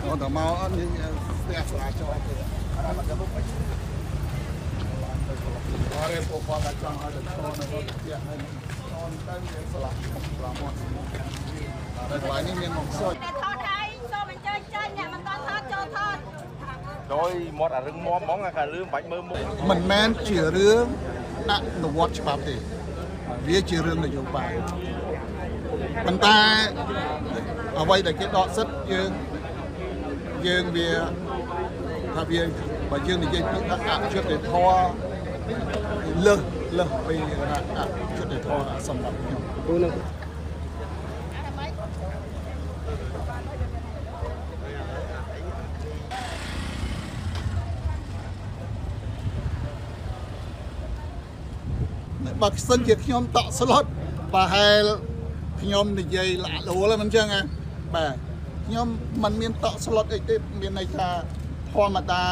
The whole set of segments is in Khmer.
អូតមកអត់និយាយស្ទះសារាចរទេអរពួកគាត់ចង់ឲ្យទៅឈរនៅរត់ផ្ទះហើយតនទៅវាស្លាប់ប្រាំមាត់តែកន្លែងនេះមានមកសុច ថតហើយសូមអញ្ជើញចេញអ្នកមិនតថតចូលថត ដោយមាត់អារឹងមាំហ្មងកាលឿមិនបាច់មើលមុខ មិនមែនជារឿងអនុវត្តច្បាប់ទេ វាជារឿងនយោបាយ ប៉ុន្តែអ្វីដែលគេដកសិទ្ធយើងវាថាវាបើយើងនិយាយពីអយុត្តិធម៌លើសលើសពីអយុត្តិធម៌សម្រាប់ខ្ញុំនឹង បើសិនជាខ្ញុំតក់ស្លុតប្រហែលខ្ញុំនិយាយលាក់លួលមិនចឹងហ៎ បាទខ្ញុំមិនមានតក់ស្លុតអីទេ មានន័យថាធម្មតា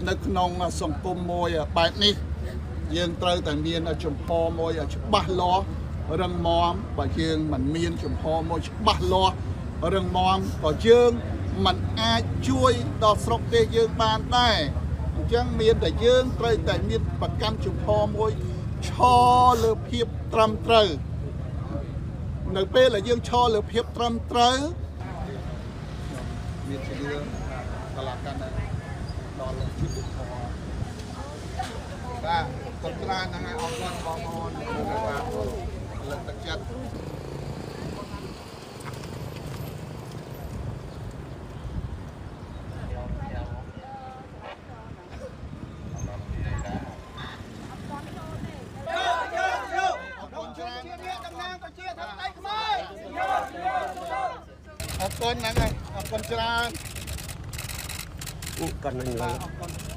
នៅក្នុងសង្គមមួយបែបនេះ យើងត្រូវតែមានជំហរមួយច្បាស់លាស់រឹងមាំ បើយើងមិនមានជំហរមួយច្បាស់លាស់រឹងមាំ ក៏យើងមិនអាចជួយដល់ស្រុកទេសយើងបានដែរ អញ្ចឹងមានតែយើងត្រូវតែមានប្រកាន់ជំហរមួយឈរលើភាពត្រឹមត្រូវ នៅពេលដែលយើងឈរលើភាពត្រឹមត្រូវ មានជារឿងតឡាកាន់ដល់យុទ្ធធម៌ បាទ អរគុណច្រើនហ្នឹងហើយ អរគុណបងប្អូន បាទ លើកទឹកចិត្ត អរគុណហ្នឹងហើយ អរគុណច្រើន កាន់នឹងឡើយ អរគុណ។